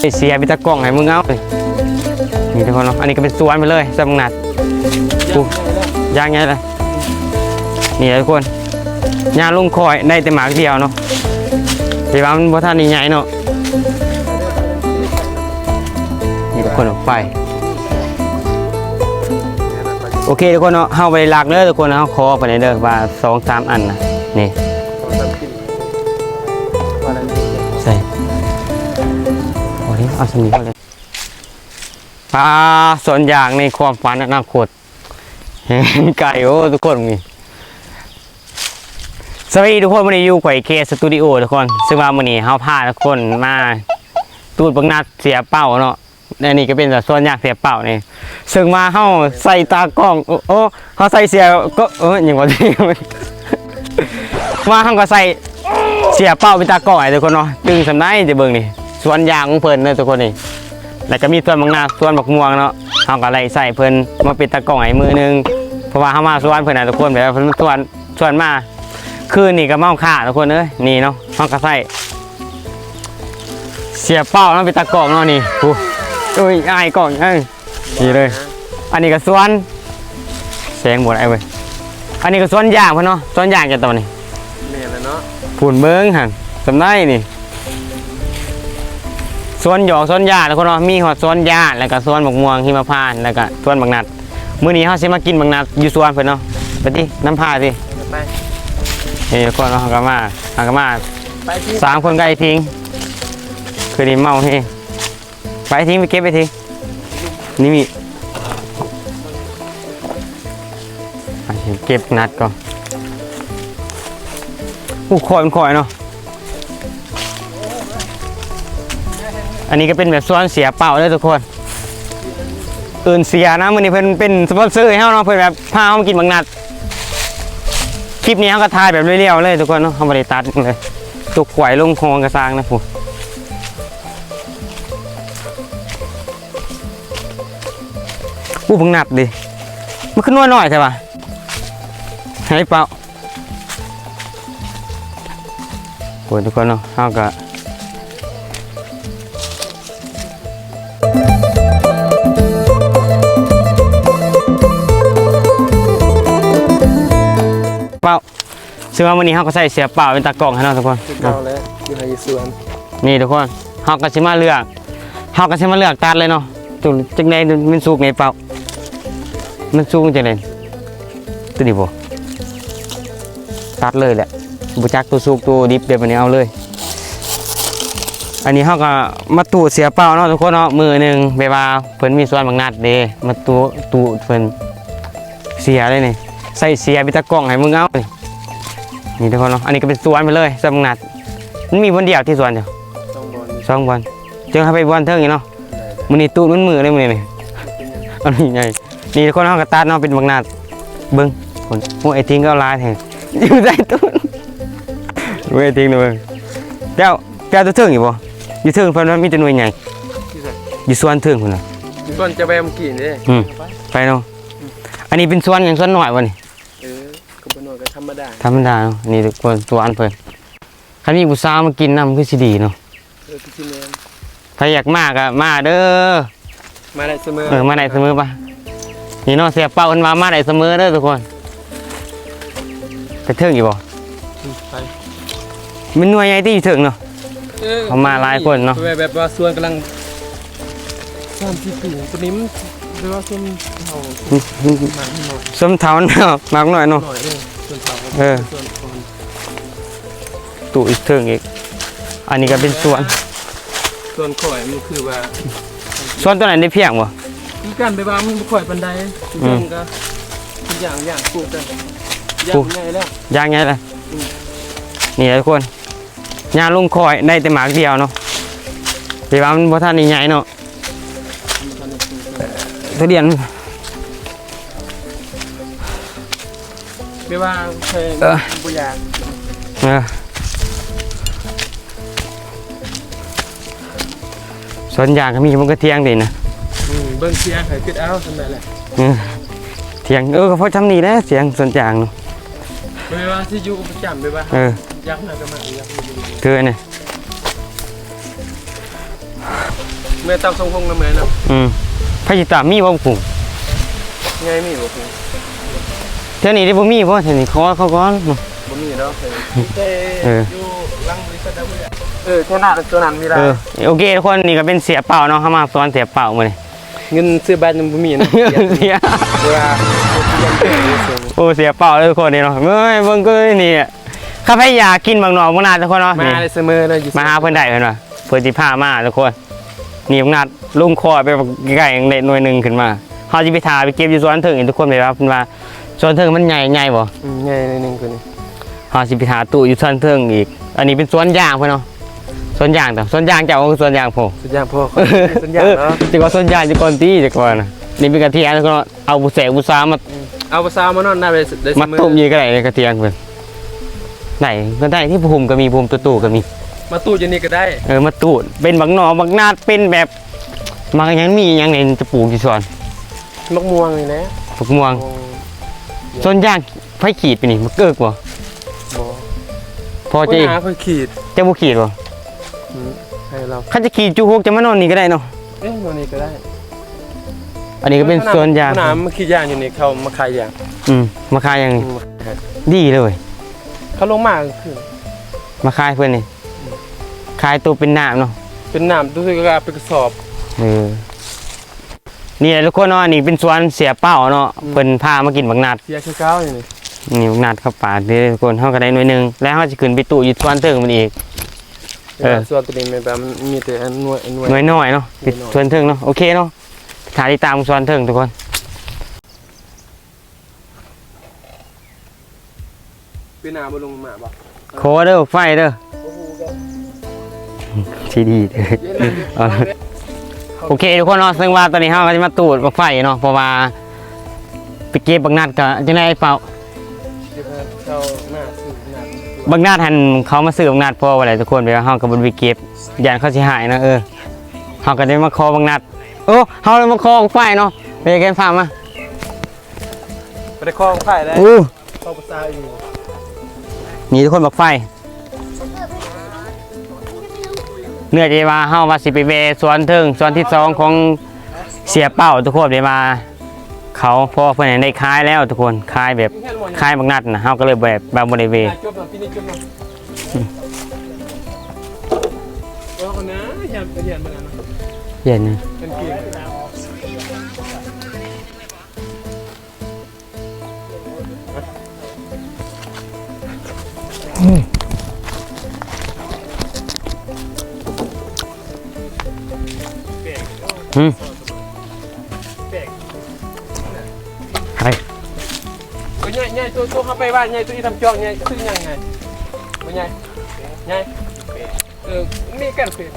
ໄອ້ເສຍ ເປັນຕາກ້ອງໃຫ້ມຶງເອົາ. ນີ້ ນີ້ທຸກຄົນເນາະ ອັນນີ້ກໍເປັນສວນເພິ່ນເລີຍ ສຳນັກ. ໂອ້ ຢ່າງໃຫຍ່ເລີຍ. ນີ້ແຫຼະທຸກຄົນ ຍ່າງລົງຄ້ອຍໄດ້ແຕ່ໝາກດຽວເນາະ ແຕ່ວ່າມັນບໍ່ທັນໄດ້ໃຫຍ່ເນາະ. ນີ້ທຸກຄົນ ໄປ ໂອເຄທຸກຄົນເນາະ ເຮົາບໍ່ໄດ້ລັກເດີທຸກຄົນ ເຮົາຂໍໄປເດີວ່າສອງສາມອັນນະ. ນີ້ ໃສ່ ໂອ້ຍ ເອົາສ່ຳນີ້ເລີຍ. ປາ ສວນຢາງໃນຄວາມຝັນອະນາຄົດ ແຮງໄກ ໂອ້ ທຸກຄົນ. ນີ້ ສະຫວັດດີທຸກຄົນ ມື້ນີ້ຢູ່ຂ້ອຍເຄສະຕູດິໂອທຸກຄົນ ເຊິ່ງວ່າມື້ນີ້ເຮົາພາທຸກຄົນມາຕູດບັກນັດເສຍເປົ້າເນາະ. ອັນນີ້ກໍເປັນສວນຢາງເສຍເປົ້ານີ້ ເຊິ່ງວ່າເຮົາໃສ່ຕາກ້ອງ ໂອ້ ເຮົາໃສ່ເສຍ ກໍ ເອີ ຫຍັງວະ ວ່າເຮົາກໍໃສ່ເສຍເປົ້າເປັນຕາກ້ອງໃຫ້ທຸກຄົນເນາະ. ຕຶງສ່ຳໃດ ຈະເບິ່ງນີ້ ສວນຢາງຂອງເພິ່ນເດີທຸກຄົນນີ້ ແລ້ວກໍມີສວນບັກນາ ສວນບັກມ່ວງເນາະ. ເຮົາກໍໄດ້ໃຊ້ເພິ່ນມາເປັນຕາກ້ອງໃຫ້ມື້ໜຶ່ງ ເພາະວ່າເຮົາມາສວນເພິ່ນນະທຸກຄົນ ແບບວ່າເພິ່ນມາສວນ ຊວນມາ ຄືນນີ້ກໍເມົາຄ້າທຸກຄົນເອີຍ. ນີ້ເນາະ ເຮົາກໍໃຊ້ເສຍເປົ້າເນາະ ເປັນຕາກ້ອງເນາະ. ນີ້ ໂອ້ ໂອ້ຍ ອາຍກ້ອງ ເອີ ນີ້ເລີຍ. ອັນນີ້ກໍສວນ ແສງບໍ່ໄດ້ເວີຍ. ອັນນີ້ກໍສວນຢາງເພິ່ນເນາະ ສວນຢາງຈະຕອນນີ້ ແມ່ນແລ້ວເນາະ. ພຸ້ນເບິ່ງຫັ້ນ ສ່ຳໃດນີ້ ສວນຢອກສວນຢາທຸກຄົນເນາະ. ມີຮອດສວນຢາ ແລ້ວກໍສວນບັກມ່ວງຫິມະພານ ແລ້ວກໍສວນບັກນັດ. ມື້ນີ້ເຮົາຊິມາກິນບັກນັດຢູ່ສວນເພິ່ນເນາະ ໄປຕິ ນຳພາຕິ ໄປ. ນີ້ທຸກຄົນເນາະ ເຮົາກໍມາ ເຮົາກໍມາ ໄປຕິ ສາມຄົນກັບໄອ້ທິງ ຄືນີ້ເມົາແຮງ. ໄປທິງ ໄປເກັບໄປທິງ ນີ້ມີ ເກັບນັດກ່ອນ. ໂອ້ ຄ່ອຍມັນຄ່ອຍເນາະ. ອັນນີ້ກໍເປັນແບບສວນເສຍເປົ້າເດີທຸກຄົນ ເອີ້ນເສຍນະ. ມື້ນີ້ເພິ່ນເປັນສະປອນເຊີໃຫ້ເຮົາເນາະ ເພິ່ນແບບພາເຮົາມາກິນບັກນັດ. ຄລິບນີ້ເຮົາກໍຖ່າຍແບບລຽວໆເລີຍທຸກຄົນເນາະ ເຮົາບໍ່ໄດ້ຕັດເລີຍ. ຕົກຂວາຍລົງຄອງກະຊ່າງນະພຸ້ນ. ອູ້ ບັກນັດເດ ມັນຄືໜ່ວຍນ້ອຍແທ້ວະ ໃຫ້ເປົ່າ. ໂອ້ຍ ທຸກຄົນເນາະ ເຮົາກະ ເປົ່າ ເຊິ່ງວ່າມື້ນີ້ເຮົາກໍໃສ່ເສຍເປົ່າເປັນຕາກ້ອງໃຫ້ເນາະທຸກຄົນ ຄືເກົ່າແຫຼະ ຢູ່ໄຮ່ຢູ່ສວນ. ນີ້ທຸກຄົນ ເຮົາກໍຊິມາເລືອກ ເຮົາກໍຊິມາເລືອກຕັດເລີຍເນາະ ຈັ່ງໃດມັນສຸກນີ້ເປົ່າ ມັນສຸກຈັ່ງໃດ ຕົວນີ້ບໍ່ ຕັດເລີຍແຫຼະ ບໍ່ຈັກຕົວສຸກຕົວດິບເດ້ ບັດນີ້ເອົາເລີຍ. ອັນນີ້ເຮົາກໍມາຕູດເສຍເປົ່າເນາະທຸກຄົນເນາະ ມື້ໜຶ່ງແບບວ່າເພິ່ນມີສວນບັກນັດເດ້ ມາຕູດ ຕູດເພິ່ນ ເສຍເລີຍນີ້ ໃສ່ເສຍເປັນຕາກ້ອງໃຫ້ເບິ່ງເອົານີ້. ນີ້ທຸກຄົນເນາະ ອັນນີ້ກໍເປັນສວນເພິ່ນເລີຍ ສວນບັກນັດ ມັນມີບ່ອນດຽວທີ່ສວນເຈົ້າ ສອງບ່ອນ ສອງບ່ອນ ເຈົ້າເຮົາໄປບ່ອນເທິງນີ້ເນາະ ໄດ້ ມື້ນີ້ຕູດມື້ໆເລີຍມື້ນີ້ນີ້ ເປັນຫຍັງ ອັນນີ້ໃຫຍ່. ນີ້ທຸກຄົນ ເຮົາກໍຕັດເນາະ ເປັນບັກນັດ ເບິ່ງ ໂອ້ຍ ໄອ້ທິງກໍເອົາຫຼາຍແທ້ ຢູ່ໃຕ້ຕູ້ນ ເບິ່ງໄອ້ທິງນະເບິ່ງ ແລ້ວ ແລ້ວຕົວເທິງອີກບໍ່ ຢູ່ເທິງເພິ່ນວ່າມີແຕ່ໜ່ວຍໃຫຍ່ ຢູ່ໃສ ຢູ່ສວນເທິງພຸ້ນນະ ຢູ່ສວນຈະແວະມື້ກີ້ນີ້ເດ້ ອືມ ໄປເນາະ. ອັນນີ້ເປັນສວນຫຍັງ ສວນນ້ອຍບໍ່ນີ້ ເອີ ກໍບໍ່ນ້ອຍ ກໍທຳມະດາ ທຳມະດາເນາະ. ນີ້ທຸກຄົນ ສວນເພິ່ນ ຄັນມີຜູ້ສາວມາກິນນຳຄືຊິດີເນາະ ເອີ ຄືຊິແມ່ນ ໃຜຢາກມາກໍມາເດີ ມາໄດ້ສະເໝີ ເອີ ມາໄດ້ສະເໝີປະ. ນີ້ເນາະ ເສຍເປົ່າເພິ່ນວ່າມາໄດ້ສະເໝີເດີທຸກຄົນ. ໄປເທິງອີກບໍ່ ອືມ ໄປ ແມ່ນໜ່ວຍໃຫຍ່ຕິຢູ່ເທິງເນາະ ເອີ ເຮົາມາຫຼາຍຄົນເນາະ ແບບວ່າສວນກຳລັງ ສາມສີ່ປີ ຕົວນີ້ມັນແບບວ່າຊົນເຖົ້າ ອືມ ໝາກນ້ອຍ ຊົນເຖົ້າເນາະ ໝາກນ້ອຍເນາະ ໜ້ອຍເດ້ ຊົນເຖົ້າ ເອີ ຊົນອ່ອນ ຕູ້ອີກເທິງອີກ ອັນນີ້ກໍເປັນສວນ ສວນຂ້ອຍມັນຄືວ່າ ສວນຕົວນັ້ນໄດ້ພຽງບໍ່ ຄືກັນ ແບບວ່າມັນບໍ່ຄ່ອຍປານໃດ ອືມ ຢ່າງ ຢ່າງປູກກັນ ຢ່າງໃຫຍ່ແລ້ວ ຢ່າງໃຫຍ່ແລ້ວ ອືມ ນີ້ແຫຼະທຸກຄົນ ຍ່າງລົງຄ້ອຍໄດ້ແຕ່ໝາກດຽວເນາະ ແຕ່ວ່າມັນບໍ່ທັນໄດ້ໃຫຍ່ເນາະ ທຸລຽນ ແບບວ່າເຄີຍ ເອີ ບໍ່ຢາກ ເອີ ສວນຢາງກໍມີ ມັນກໍຖຽງເດ້ນະ ອືມ ເບິ່ງຖຽງໃຫ້ຄິດເອົາ ສ່ຳນັ້ນແຫຼະ ເອີ ຖຽງ ເອີ ກໍພໍຊ່ຳນີ້ແຫຼະ ຖຽງສວນຢາງເນາະ ແບບວ່າຊິຢູ່ປະຈຳ ແບບວ່າ ເອີ ຢາກມາກໍມາ ຢາກຢູ່ ຄືອັນນີ້ ເອີ ແມ່ນຕຳສົມພົງນະແມ່ເນາະ. ອືມ ໃຜຊິຕຳ ມີບໍ່ກຸ້ງ? ໃຫຍ່ມີບໍ່ກຸ້ງ? ແຖວນີ້ໄດ້ບໍ່ມີບໍ່? ແຖວນີ້ຂໍເຂົາກ່ອນ. ບໍ່ມີດອກ ແຕ່ ເອີ ຢູ່ຫຼັງບໍລິສັດດາວເຮືອງ. ເອີ ແຖວນັ້ນ ຕົວນັ້ນມີຫຼາຍ. ເອີ ໂອເຄທຸກຄົນ ນີ້ກໍເປັນເສຍເປົາເນາະ ເຮົາມາສວນເສຍເປົາມື້ນີ້. ເງິນຊື້ບັດຍັງບໍ່ມີເນາະ ເສຍ ເສຍ ໂອ້ ເສຍເປົາເດີທຸກຄົນນີ້ເນາະ. ເບິ່ງ ເບິ່ງກໍນີ້ ຄັນໃຜຢາກກິນບັກໜອກບັກນາດທຸກຄົນເນາະ ມາໄດ້ສະເໝີເລີຍ ມາຫາເພິ່ນໄດ້ເພິ່ນວ່າ ເພິ່ນຊິພາມາທຸກຄົນ. ນີ້ບັກນາດລົງຄໍໄປໃກ້ໆ ໄດ້ໜ່ວຍໜຶ່ງຂຶ້ນມາ. ເຮົາຊິໄປຖ້າໄປເກັບຢູ່ສວນເທິງນີ້ທຸກຄົນ ແບບວ່າເພິ່ນວ່າສວນເທິງມັນໃຫຍ່ ໃຫຍ່ບໍ່? ອືມ ໃຫຍ່ໜ້ອຍໜຶ່ງຕົວນີ້. ເຮົາຊິໄປຖ້າຕູ້ຢູ່ສວນເທິງອີກ. ອັນນີ້ເປັນສວນຢາງເພິ່ນເນາະ ສວນຢາງ ແຕ່ສວນຢາງເຈົ້າຄືສວນຢາງພໍ່? ສວນຢາງພໍ່ ສວນຢາງເນາະ. ເອີ ຈັ່ງວ່າສວນຢາງຢູ່ກ່ອນຕິ ຈັກວ່ານະ. ນີ້ເປັນກະເທຍນະເນາະ ເອົາຜູ້ແສກຜູ້ສາວມາ ອືມ ເອົາຜູ້ສາວມານອນນຳໄດ້ ໄດ້ສະເໝີ ມາຕົ້ມຢູ່ກໍໄດ້ ໃນກະທຽງເພິ່ນ. ໄດ້ ກໍໄດ້ ທີ່ພູມກໍມີ ພູມໂຕໆກໍມີ ມາຕູດຢູ່ນີ້ກໍໄດ້. ເອີ ມາຕູດ ເປັນບັກໜອກບັກນາດ ເປັນແບບ ໝາກຫຍັງ ມີຫຍັງນີ້ຈະປູກຢູ່ສວນ? ໝາກມ່ວງນີ້ແຫຼະ ໝາກມ່ວງ. ໂອ້ ສວນຢາງໃຜຂີດໄປນີ້ ໝາກເກີກບໍ່? ບໍ່ ພໍຈະ ຫົວໜ້າເພິ່ນຂີດ. ເຈົ້າບໍ່ຂີດບໍ່? ອືມ ໃຫ້ລາວ ຄັນຈະຂີດຈຸຫົກ ຈະມານອນນີ້ກໍໄດ້ເນາະ. ເອີ ນອນນີ້ກໍໄດ້. ອັນນີ້ກໍເປັນສວນຢາງ ຫົວໜ້າມາຂີດຢາງຢູ່ນີ້ ເຂົາມາຂາຍຢາງ. ອືມ ມາຂາຍຢາງນີ້ ອືມ ດີເລີຍ ເຂົາລົງມາຄືມາຂາຍເພິ່ນນີ້. ອືມ ຂາຍໂຕເປັນນ້ຳເນາະ ເປັນນ້ຳ ໂຕທີ່ກໍເປັນກະສອບ. ເອີ ນີ້ແຫຼະທຸກຄົນເນາະ ອັນນີ້ເປັນສວນເສຍເປົ້າເນາະ. ອືມ ເພິ່ນພາມາກິນບັກນາດ ເສຍຄືເກົ່ານີ້. ນີ້ບັກນາດເຂົ້າປາກເດີທຸກຄົນ ເຮົາກໍໄດ້ໜ່ວຍໜຶ່ງ ແລ້ວເຮົາຊິຂຶ້ນໄປຕູ້ຢູ່ສວນເທິງມັນອີກ. ເອີ ເອີ ສວນໂຕນີ້ແມ່ນແບບມັນມີແຕ່ໜ່ວຍ ໜ່ວຍ ໜ່ວຍນ້ອຍເນາະ ໜ່ວຍນ້ອຍ ສວນເທິງເນາະ. ໂອເຄເນາະ ຖ້າຕິດຕາມສວນເທິງທຸກຄົນ. ປີໜ້າບໍ່ລົງມາບໍ່? ຂໍເດີ ໄຟເດີ ບໍ່ຮູ້ກັນ ຊິດີເດີ. ໂອເຄທຸກຄົນເນາະ ເຊິ່ງວ່າຕອນນີ້ເຮົາກໍຊິມາຕູດບັກໄຟເນາະ ເພາະວ່າໄປເກັບບັກນາດ ກໍຈັ່ງໃດເປົາ? ບັກນາດຫັ້ນ ເຂົາມາຊື້ບັກນາດພໍວ່າແຫຼະທຸກຄົນ ແບບວ່າເຮົາກໍບໍ່ໄດ້ໄປເກັບ ຢ້ານເຂົາຊິຮ້າຍເນາະ. ເອີ ເຮົາກໍໄດ້ມາຂໍບັກນາດ ໂອ້ ເຮົາໄດ້ມາຂໍບັກໄຟເນາະ. ເປັນໄງ ພາມາ ບໍ່ໄດ້ຂໍບັກໄຟເດ້ ໂອ້ ຂໍຜູ້ສາວຢູ່. ນີ້ທຸກຄົນ ບັກໄຟ ເນື່ອງຈາກວ່າເຮົາວ່າຊິໄປແວ່ສວນເທິງ ສວນທີສອງຂອງເສຍເປົ້າ ທຸກຄົນ ແຕ່ວ່າເຂົາ ພໍ່ເພິ່ນໄດ້ຂາຍແລ້ວທຸກຄົນ ຂາຍແບບ ຂາຍບັກນາດນະ ເຮົາກໍເລີຍແບບວ່າບໍ່ໄດ້ແວ່. ອືມ ເອີ ເອົານະ ຮຽນ ໄປຮຽນມື້ນັ້ນນະ ຮຽນຫຍັງ? ກາງເກງ. ອືມ ອືມ ໄປ ໂຕໃຫຍ່ ໃຫຍ່ ໂຕ ໂຕເຮົາໄປວ່າໃຫຍ່ ໂຕອີ່ທຳຈອງໃຫຍ່ ຊື່ຫຍັງໃຫຍ່ ບໍ່ໃຫຍ່ ໃຫຍ່. ເອີ ມີກັນເປັນ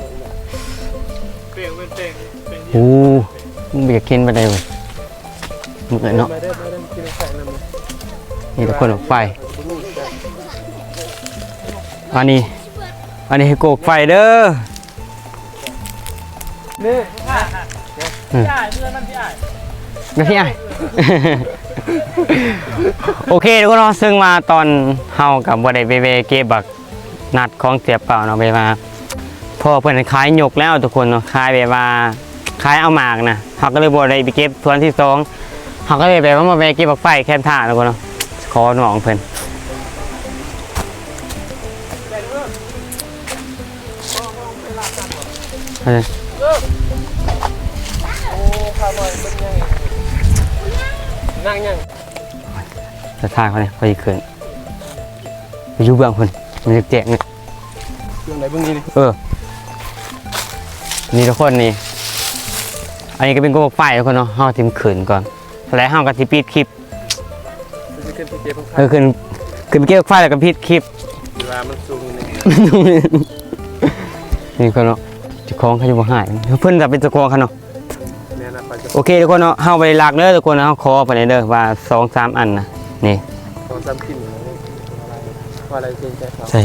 ແປ້ງ ແມ່ນແປ້ງ ແປ້ງ ໂອ້ ບໍ່ຢາກກິນປານໃດເວີຍ ມື້ເນາະ. ມາເດີ ມາເດີ ກິນໄຂ່ນຳ. ນີ້ທຸກຄົນ ໄຟ ອັນນີ້ ອັນນີ້ໃຫ້ໂກກໄຟເດີ ນີ້ ອືມ ແມ່ນພີ່ອ້າຍ ໂອເຄທຸກຄົນເນາະ ເຊິ່ງວ່າຕອນເຮົາກໍບໍ່ໄດ້ໄປແວ່ເກັບບັກ ນັດຂອງເສຍເປົາເນາະ ແບບວ່າພໍ່ເພິ່ນຂາຍຍົກແລ້ວທຸກຄົນເນາະ ຂາຍແບບວ່າຂາຍເອົາໝາກນະ ເຮົາກໍເລີຍບໍ່ໄດ້ໄປເກັບສວນທີສອງ ເຮົາກໍເລີຍແບບວ່າມາແວ່ເກັບບັກໄຟແຄມທາງທຸກຄົນເນາະ ຂໍນ້ອງເພິ່ນ ເອີ ນັ່ງຍັງ ສະທາເຂົານີ້ ຂ້ອຍຊິຂຶ້ນ ໄປຢູ່ເບື້ອງພຸ້ນ ມັນແຈ້ງໆ ນີ້ ເບື້ອງໃດເບື້ອງນີ້ນີ້ ເອີ ນີ້ທຸກຄົນນີ້ ອັນນີ້ກໍເປັນກົງບັກໄຟທຸກຄົນເນາະ ເຮົາຊິຂຶ້ນກ່ອນ ແລ້ວເຮົາກໍຊິປິດຄລິບ ເອີ ຂຶ້ນ ຂຶ້ນໄປເກັບບັກໄຟແລ້ວກໍປິດຄລິບ ເວລາມັນສູງນີ້ ນີ້ເພິ່ນເນາະ ເຈົ້າຂອງເຂົາຊິບໍ່ຮ້າຍ ເພິ່ນກໍເປັນເຈົ້າຂອງເຂົາເນາະ. ແມ່ນນະ ໂອເຄທຸກຄົນເນາະ ເຮົາບໍ່ໄດ້ລັກເດີທຸກຄົນ ເຮົາຂໍເພິ່ນເດີວ່າສອງສາມອັນນະ ນີ້ ສອງສາມກິນ ວ່າລະເກງໃຈເຂົາ ໃສ່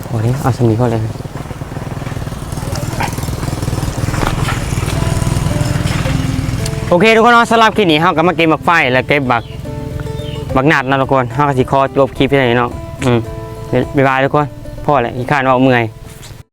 ພໍເດ້ ເອົາສ່ຳນີ້ພໍແລ້ວ. ໂອເຄທຸກຄົນເນາະ ສຳລັບຄລິບນີ້ເຮົາກໍມາເກັບໝາກໄຟ ແລະ ເກັບບັກ ບັກນາດເນາະທຸກຄົນ ເຮົາກໍຊິຂໍຈົບຄລິບພຽງເທົ່ານີ້ເນາະ ອືມ ບາຍບາຍທຸກຄົນ ພໍແລ້ວ ຂີ້ຄ້ານເວົ້າ ເມື່ອຍ.